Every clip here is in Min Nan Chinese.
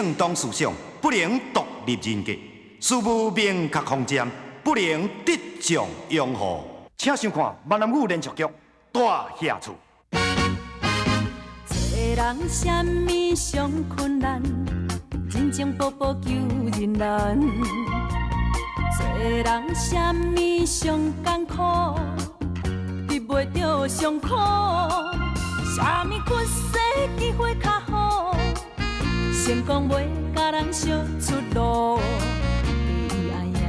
正當思想，不能獨立人格；事務明確方針，不能得眾擁護。請收看閩南語連續劇《大額厝》。做人啥物上困難，人情步步求人難。做人啥物上艱苦，得袂著上苦。啥物屈世機會較好，成功袂共人相出路。第一愛贏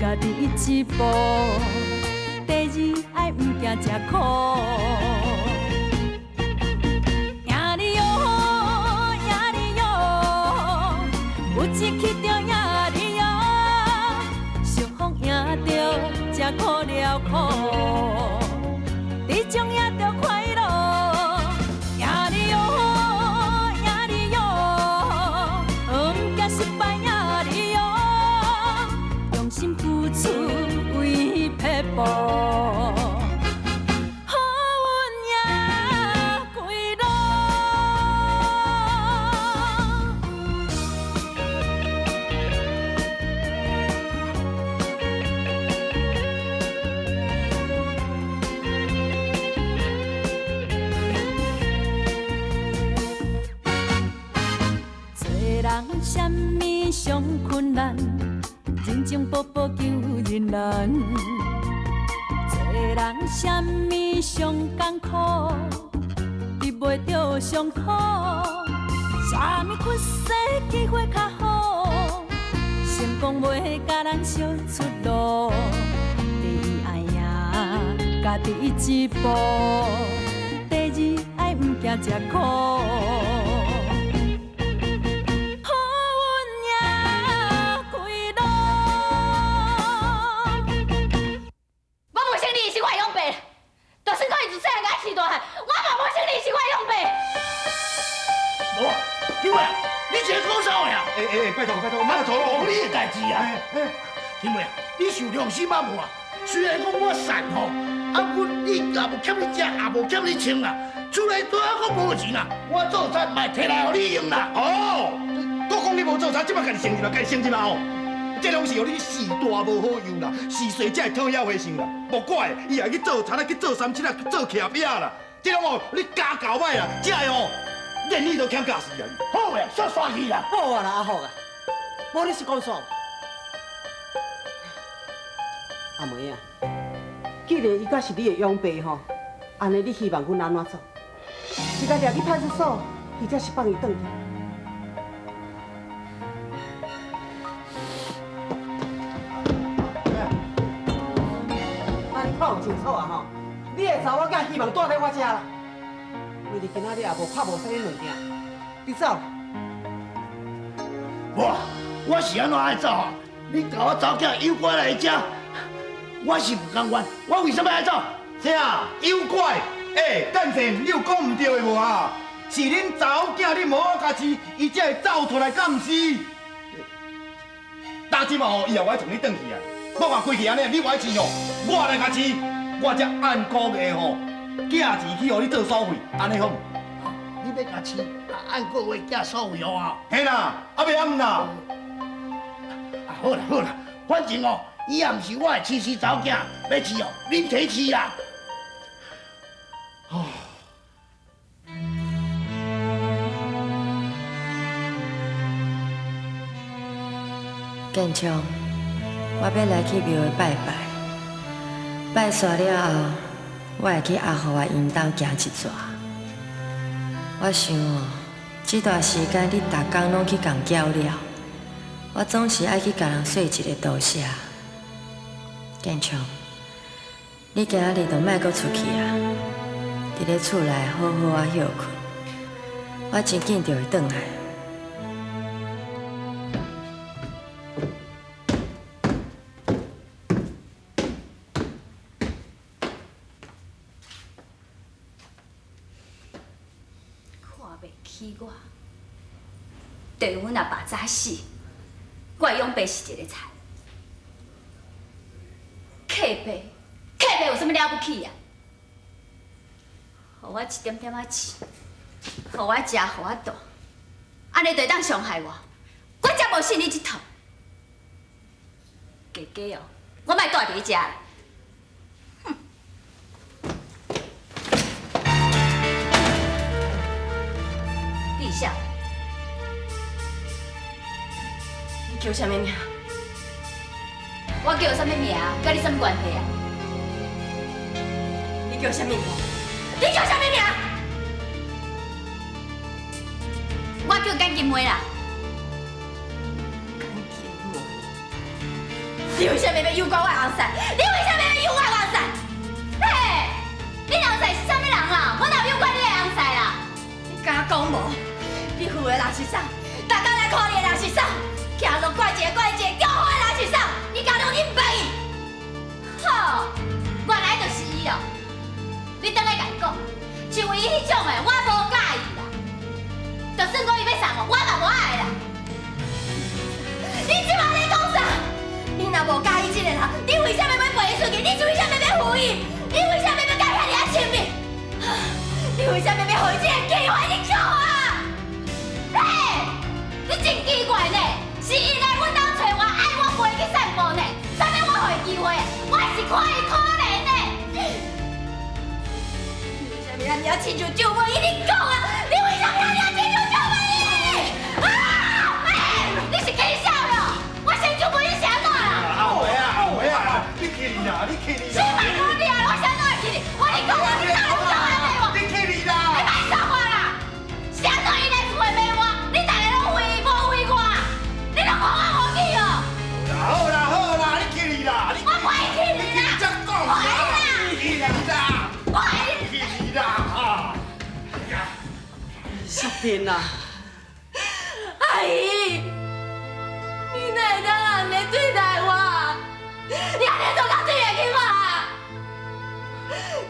家己一步，第二愛毋驚食苦。贏你喲，贏你喲，有志氣就贏你喲，相逢贏著才苦了苦，這種贏著快樂。贏你喲，贏你喲，毋驚失敗贏你喲，用心付出為撇步。好運贏歸路。做人啥物上困難，人情步步求人難。做人啥物上艱苦，得袂著上苦。啥物屈世機會較好，成功袂共人相出路。第一愛贏家己一步，第二愛毋驚食苦。好運贏歸路。我無承認伊是我的養爸，就算講伊自細漢共我飼大漢，我嘛無承認伊是我的養爸。無，兄妹，你這個講啥話啊？欸欸，拜託拜託，莫做無你的代誌啊！兄妹啊，你受良心啊無啊？雖然講我善吼，啊，阮你也無欠你食，也無欠你穿啦，厝內拄仔閣無錢啦，我做賊嘛會提來予你用啦。哦，閣講你無做賊，這擺家己承認啦，家己承認啦吼。這攏是予你勢大無好用啦，勢細才會討遐花想啦。無怪伊也去做賊啊，去做三七啊，去做騎兵啦。這攏哦，你家教歹啦，才會哦，連你都欠教死啊！好啊，煞煞去啦。好啊啦，阿福啊，無你是講啥？阿梅啊，既然伊敢是你的養爸吼，按呢你希望阮按怎做？是共掠去派出所，或者是放伊轉去？啊，你看有清楚啊吼！你的查某囝希望蹛佇我遮啦，為你今仔日也無拍無啥物物件，你走啦。無，我是按怎愛走啊？你共我查某囝誘拐來遮，我是毋甘願，我為啥物愛走？啥？誘拐？欸，等陣，你有講毋對的無啊？是恁查某囝，你無好共飼，伊才會走出來，敢毋是？今這馬吼，伊也無愛從你轉去啊！我看規氣按呢，你無愛飼吼，我來共飼，我才按個月吼，寄錢去予你做所費，按呢好毋？你欲共飼，按個月寄所費予我？嘿啦，啊袂暗啦。啊好啦好啦，反正哦，伊也毋是我的親生查某囝，欲飼哦，恁提飼啦。哦。建昌，我欲來去廟會拜拜，拜煞了後，我會去阿虎仔𪜶兜行一逝。我想哦，這段時間你逐工攏去共攪了，我總是愛去共人說一个多謝。建昌，你今仔日就莫閣出去啊，佇咧厝內好好仔歇睏，我真緊就會轉來。看袂起我，對阮阿爸早死，我的養爸是一个田。客爸，客爸有啥物了不起啊？予我一點點仔飼，予我食，予我大，按呢就會當傷害我，我才無信你這套。假假哦，我莫蹛佇你遮啦。哼！你是啥？你叫啥物名？我叫啥物名，佮你啥物關係啊？你叫啥物名？你叫啥物名？我叫簡金梅啦。簡金梅，你為啥物欲誘拐我的翁婿？你為啥物欲誘拐我的翁婿？嘿，你翁婿是啥物人啊？我哪有誘拐你的翁婿啦？你敢講無？你負的人是啥？逐工來看你的人是啥？行路怪一個怪一個，叫好的人是啥？你敢講你毋捌伊？好，原來就是伊哦。你轉來共伊講，像伊彼種的，我無佮意啦。就算講伊欲送我，我嘛無愛啦。你這馬咧講啥？你若無佮意這个人，你為啥物欲陪伊出去？你是為啥物欲扶伊？你為啥物欲佮伊遐爾仔親密？你為啥物欲予伊這個機會？你講啊！嘿，你真奇怪呢，是伊來阮兜揣我，愛我陪伊去散步呢，啥物我予伊機會？我是看伊可憐呢。你為啥物遐爾仔親像周文伊？你講啊！你為啥物遐爾仔親像周文伊？啊！欸，你是起痟了？我先周文伊是按怎啦？阿梅啊，阿梅啊，你起哩啦，你起哩你莫講你啊！我是按怎會起哩？我你講我，你哪會講安尼我？你起哩啦！你莫說我啦！是按怎伊來厝的罵我，你逐个攏回無回我？你攏看我無去哦？好啦好啦，你起哩啦！我袂起哩啦！你才講啦！你起哩啦！我起哩啦！啊！淑萍啊，阿姨，你哪會當按呢對待我？你按呢做敢對會起我？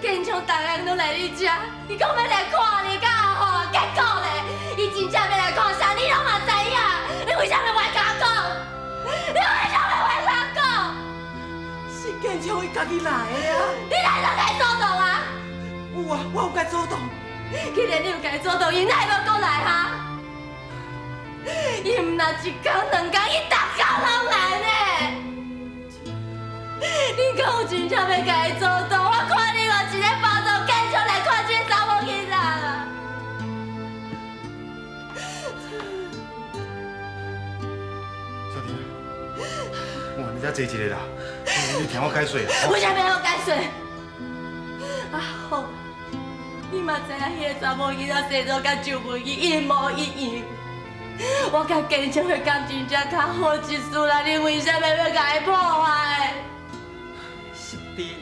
建昌逐工攏來你遮，伊講欲來看你佮阿虎，結果咧，伊真正欲來看啥，你攏嘛知影。你為啥物袂共我講？你為啥物袂共我講？是建昌伊家己來的啊！你哪會當共伊阻擋啊？有啊，我有共伊阻擋。既然你有共伊阻擋，伊哪會欲閣來哈？伊毋若一工兩工，伊逐工攏來呢。你敢有真正欲共伊阻擋？我看你嘛是咧幫助建昌來看這個查某囡仔啦。小弟，我你遮坐一下啦，你聽我解說啦。為啥物欲我解說？阿虎，你嘛知影彼個查某囡仔生做佮周文伊一模一樣。我佮建昌的感情才較好一絲啦，你為啥物欲共伊破壞？淑萍，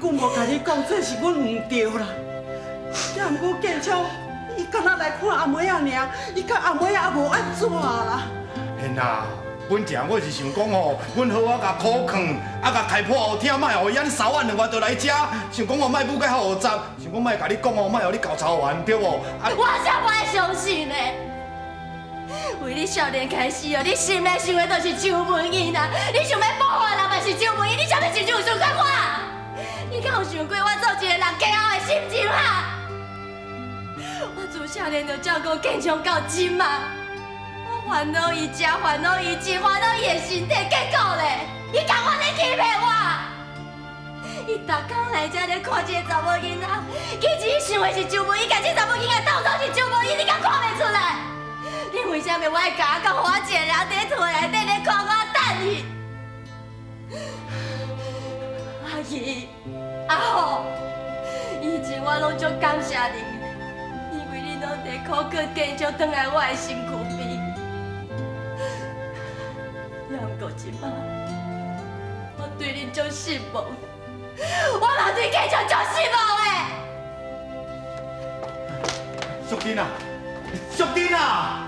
阮無共你講，這是阮毋對啦。也毋過建昌，伊敢若來看阿妹仔爾，伊佮阿妹仔也無按怎啦。嘿啦，本正我是想講吼，阮好好共苦勸，啊共開破予聽，莫予伊按呢騷按兩外就來遮，想講吼莫舞甲遐烏雜，想講莫共你講吼，莫予你猴操煩，對無？啊！我才無愛相信呢。為你少年開始哦，你心內想的都是周文英啦，你想欲報復人嘛是周文英，你啥物時陣有想過我？你敢有想過我做一個人家後的心情哈？我自少年就照顧建昌到這馬，我煩惱伊食，煩惱伊穿，煩惱伊的身體，結果咧，伊共我咧欺騙我。伊逐工來遮咧看這个查某囡仔，其實伊想的是周文英，共這查某囡仔當作是周文英，你敢看袂出來？你為啥物我愛共我講，予我一個人佇厝內底咧看我等伊？阿姨、阿虎，以前我攏足感謝恁，因為恁攏佇苦苦建昌轉來我的身軀邊。也毋過這擺，我對恁足失望，我嘛對建昌足失望的。淑珍啊，淑珍啊！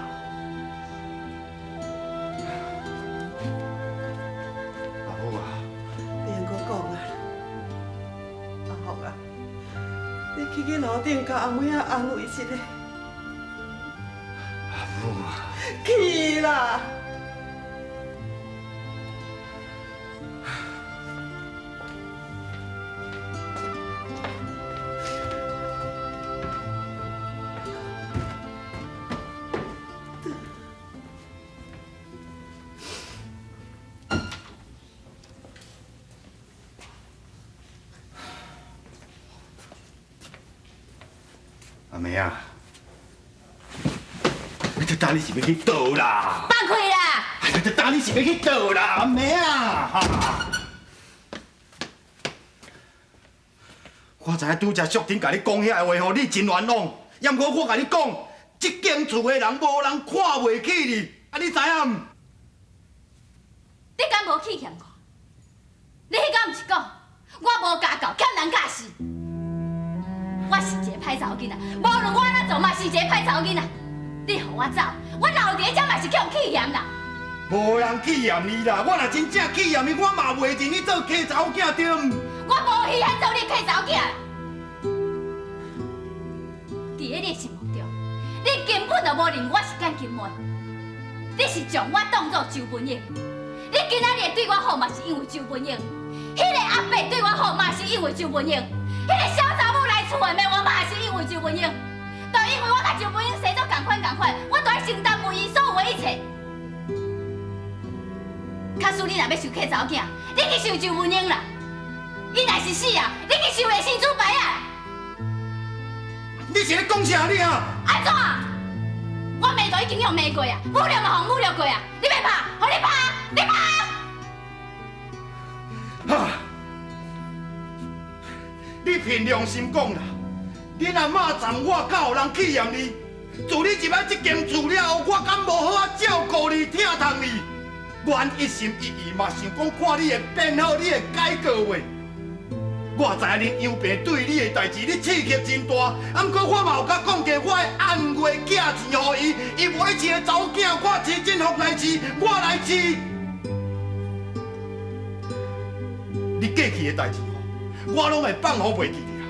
阿母啊，免閣講啊，阿福啊，你去去樓頂共阿妹仔安慰一下。阿母啊，去啦！啊，你这当你是欲去佗啦？放开啦！哎，这当你是欲去佗啦，阿妹啊！我知影拄才淑婷共你讲遐个话，予你真冤枉。毋过我共你讲，这间厝的人无人看袂起你，啊，你知影毋？你敢无气嫌我？你彼工毋是讲我无家教，欠人教示？我是一个歹查某囡仔，无论我按怎做嘛是一个歹查某囡仔。你予我走，我留伫遮嘛是去予气嫌啦。无人气嫌你啦，我若真正气嫌你，我嘛袂认你做契查某囝对毋？我无稀罕做你契查某囝。伫咧你的心目中，你根本就无认我是简金妹，你是将我当做周文英。你今仔日对我好嘛是因为周文英，彼个阿伯对我好嘛是因为周文英，彼个小查某来厝的骂我嘛是因为周文英。就因为我佮周文英生做仝款仝款，我就爱承担为伊所有的一切。假使你若欲受契查某囝，你去受周文英啦。伊若是死啊，你去受下神主牌啊！你是咧讲啥你啊？按怎？我骂都已经用骂过啊，侮辱嘛予侮辱过啊！你欲拍，予你拍，你拍！哈！你凭良心讲啦，恁阿嬷赞我，敢有人气嫌你？自你入来这间厝了后，我敢无好好照顾你、疼痛你？阮一心一意嘛想讲看你会变好，你会改过袂？我知影恁杨爸对你的代志，你刺激真大。啊，毋过我嘛有佮讲过，我会按月寄钱予伊，伊无爱饲的查某囝，我饲振福来饲，我来饲。你过去的代志吼，我拢会放予袂记得啊。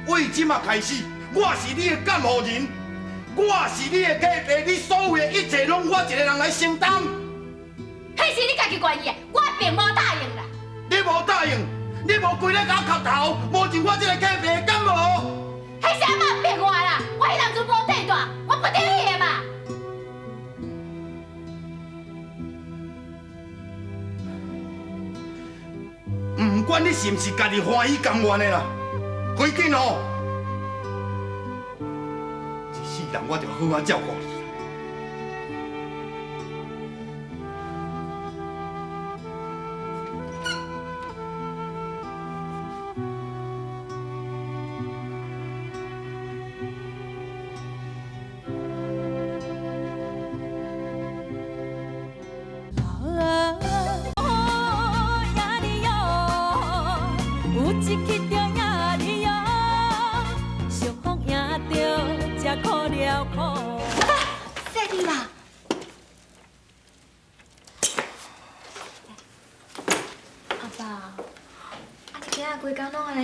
为这马开始，我是你的监护人，我是你的契爸，你所有的一切拢我一个人来承担。彼是你家己愿意的，我并无答应啦。你无答应？你无规咧共我磕头，无认我这个契爸，敢无？彼是阿嬷逼我啦，我彼当阵无缀大，我不得已的嘛。不管你是毋是家己欢喜甘愿的啦，规紧哦，一世人我就好好照顾你。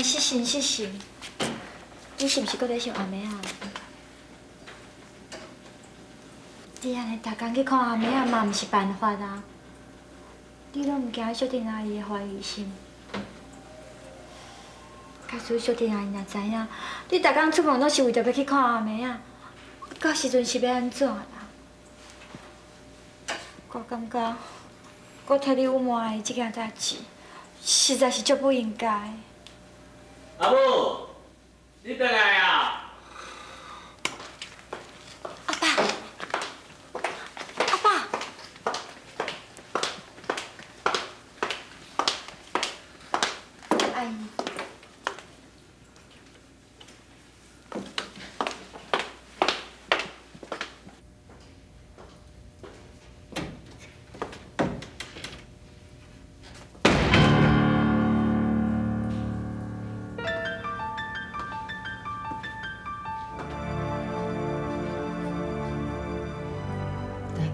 失神失神，你是毋是阁咧想阿妹仔？你按呢逐工去看阿妹仔嘛，毋是办法啊！你拢毋惊淑婷阿姨的怀疑心？假使淑婷阿姨若知影，你逐工出门拢是为著欲去看阿妹仔，到时阵是欲按怎啦？我感觉，我替你隐瞒阿姨这件代志，实在是足不应该。阿母，你转来啊！阿爸，阿爸，阿姨。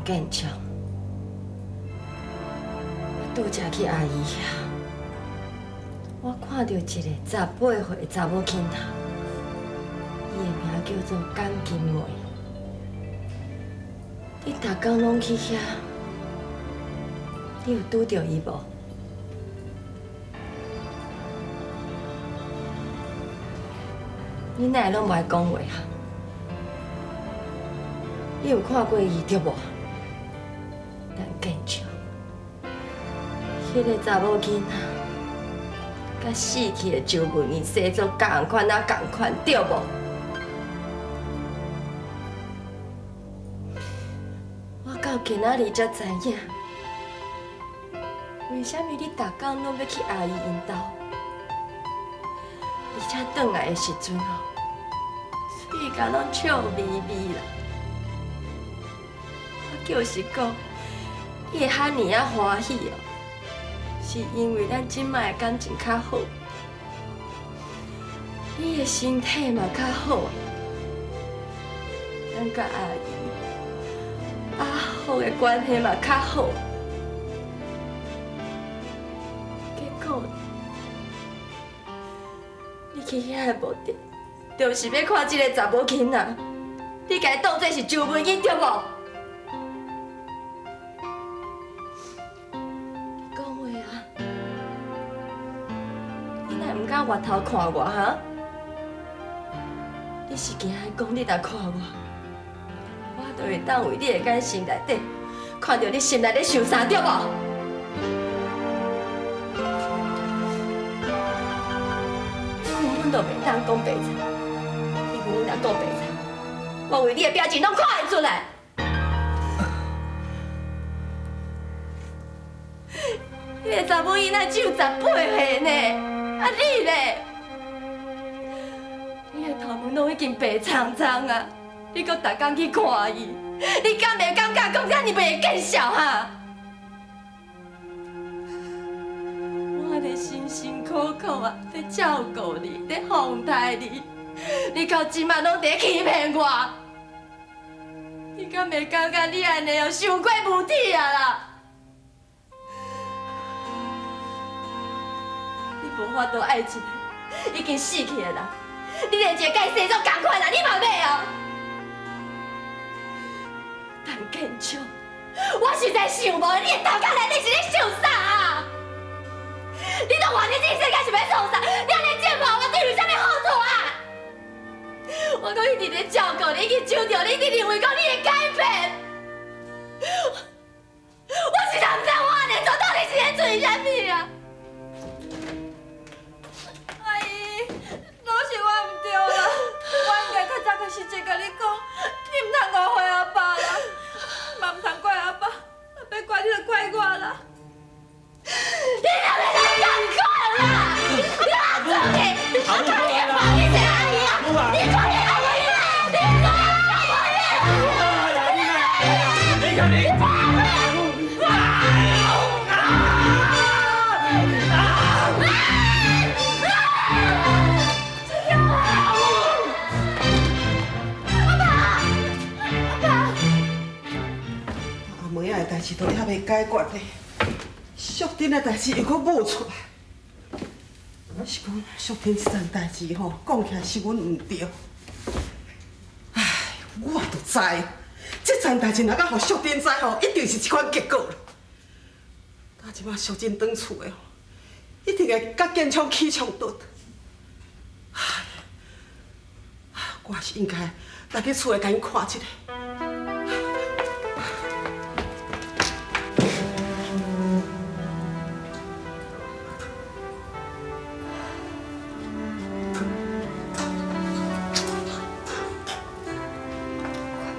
建昌，我拄才去阿姨遐，我看到一个18岁的查某囡仔，伊的名叫做江金梅。你逐工拢去遐，你有拄著伊无？你哪会拢无爱讲话啊？你有看过伊对无？彼个查某囡仔，佮死去的周文英生做仝款啊仝款，对无？到今仔日才知影，為啥物你逐工攏欲去阿姨𪜶兜，而且轉來的時陣吼，喙角攏笑眯眯啦。我就是講，你會遐爾仔歡喜哦，是因為咱這擺的感情較好，你的身體嘛較好，咱佮阿姨、阿福的關係嘛較好。結果，你去遐的目的，就是欲看這個查某囡仔，你共伊當做是周文英對無？你講話啊！你哪會毋敢回頭看我哈？你是驚講你若看我，我就會當為你的眼神內底看著你心內咧想啥對無？根本就袂當講白菜，因為你若講白菜，我為你的表情攏看會出來。彼個查某囡仔只有18歲呢，啊你咧？你的頭毛攏已經白蒼蒼啊，你閣逐工去看伊，你敢袂感覺講遮爾袂見笑哈？我咧辛辛苦苦啊，咧照顧你，咧奉待你，你到這擺攏佇欺騙我，你敢袂感覺你按呢哦，傷過無恥啊啦？你無法度愛一個已經死去的人，你連一個共伊生做仝款人，你嘛欲哦？陳建昌，我實在想無，你的頭殼內底是咧想啥啊？你都活佇這個世界是欲創啥？你按呢折磨我，對你有啥物好處啊？我閣一直咧照顧你，一直想著你，一直認為講你會改變。我實在毋知我按呢做到底是咧做啥物啊？阿姨，攏是我毋對啦，我應該較早較實際共你講，你毋通誤會阿爸啦，嘛毋通怪阿爸，欲怪你就怪我啦。你若欲來仝款啦！你阿出去，我看你會放你一個阿姨啊！你看你阿姨啦！你看你阿姨啦！你阿妹仔的代誌都猶未解決咧，淑珍的代誌又閣冒出來，是講淑珍這層代誌吼，講起來是阮毋對。唉，我就知，這層代誌若敢予淑珍知吼，一定是這款結果啦。到這擺淑珍轉厝的吼，一定會佮建昌起衝突。唉，我是應該來去厝內共𪜶看一下。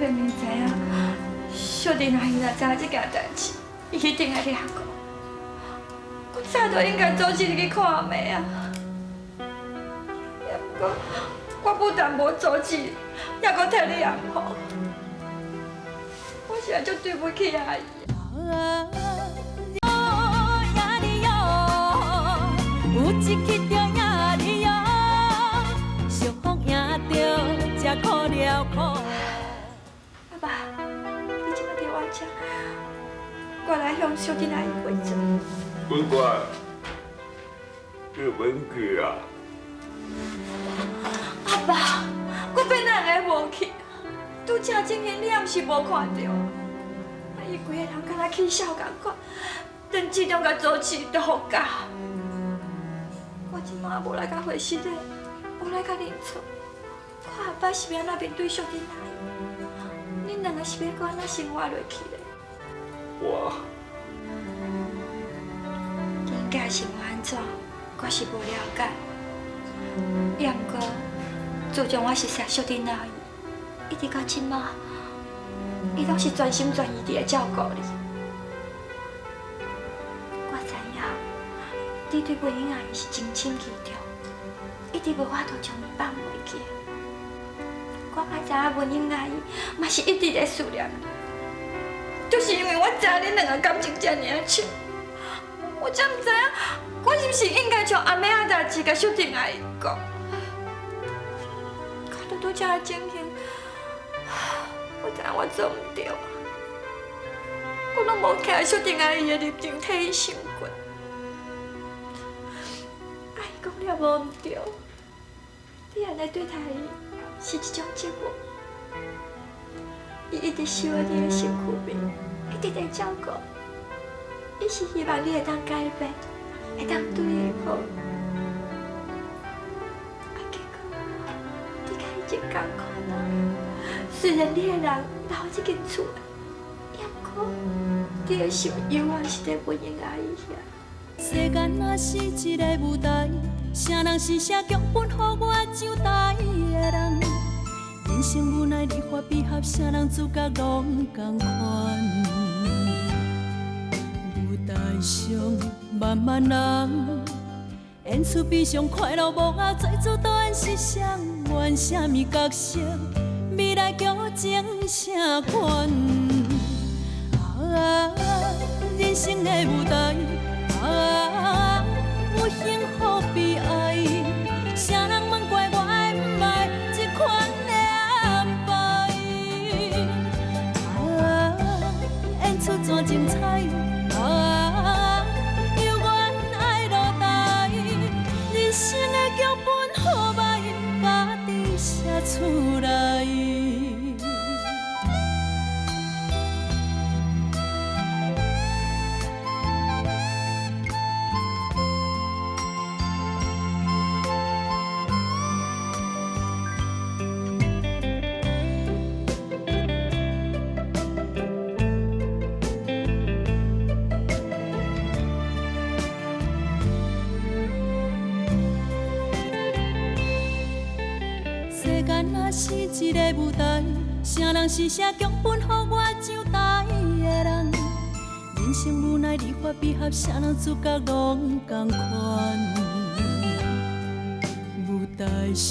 我明明知影，淑珍阿姨若知影這件代誌，伊一定會掠我。我早就應該早一日去看阿妹啊！也毋過，我不但無阻止，猶閣替你掩護，我實在足對不起阿姨。阿爸，你這擺佇我遮，我來向淑珍阿姨賠罪。乖乖，你免去啊！阿爸，我變哪會無去？拄才情形你也毋是無看著，啊，伊規個人敢若起痟仝款，連市長佮主持都予教。我這擺無來到會室咧，無來共認錯，看阿爸是欲按怎面對淑珍阿姨？恁兩个是欲閣按怎生活落去咧？我恁囝生活按怎，我是無了解。也毋過，自從我熟識淑珍阿姨，一直到這擺，伊攏是全心全意佇咧照顧你。我知影，你對文英阿姨是情深意重，一直無法度將伊放袂記。我嘛知影文英阿姨嘛是一直咧思念你，就是因為我知影恁兩个感情遮爾仔深，我才毋知影我是毋是應該將阿妹仔代誌共淑婷阿姨講。看到拄才的情形，我知影我做毋著，我攏無徛淑婷阿姨的立場替伊想過。阿姨講了無毋對，你按呢對待伊是一種折磨。伊一直守佇你的身軀邊，一直在照顧。伊是希望你會當改變，會當對伊好。啊，結果你共伊真仝款啊！雖然你的人留佇這間厝內，也毋過你的心猶原是佇文英阿姨遐。世間若是一个舞台，啥人是寫劇本予我上台的人？人生無奈離合悲合，啥人主角攏仝款。舞台上萬萬人，演出悲傷快樂幕後，做主導演是誰？演啥物角色？未來劇情啥款？啊，人生的舞台，啊，有幸福悲哀，啥人問怪我愛毋愛這款的安排？啊，演出怎精彩？啊，猶原愛落台，人生的劇本好歹，家己寫出來。世間若是一个舞台，啥人是寫劇本予我上台的人？人生無奈離合悲合，啥人主角攏仝款。舞台上。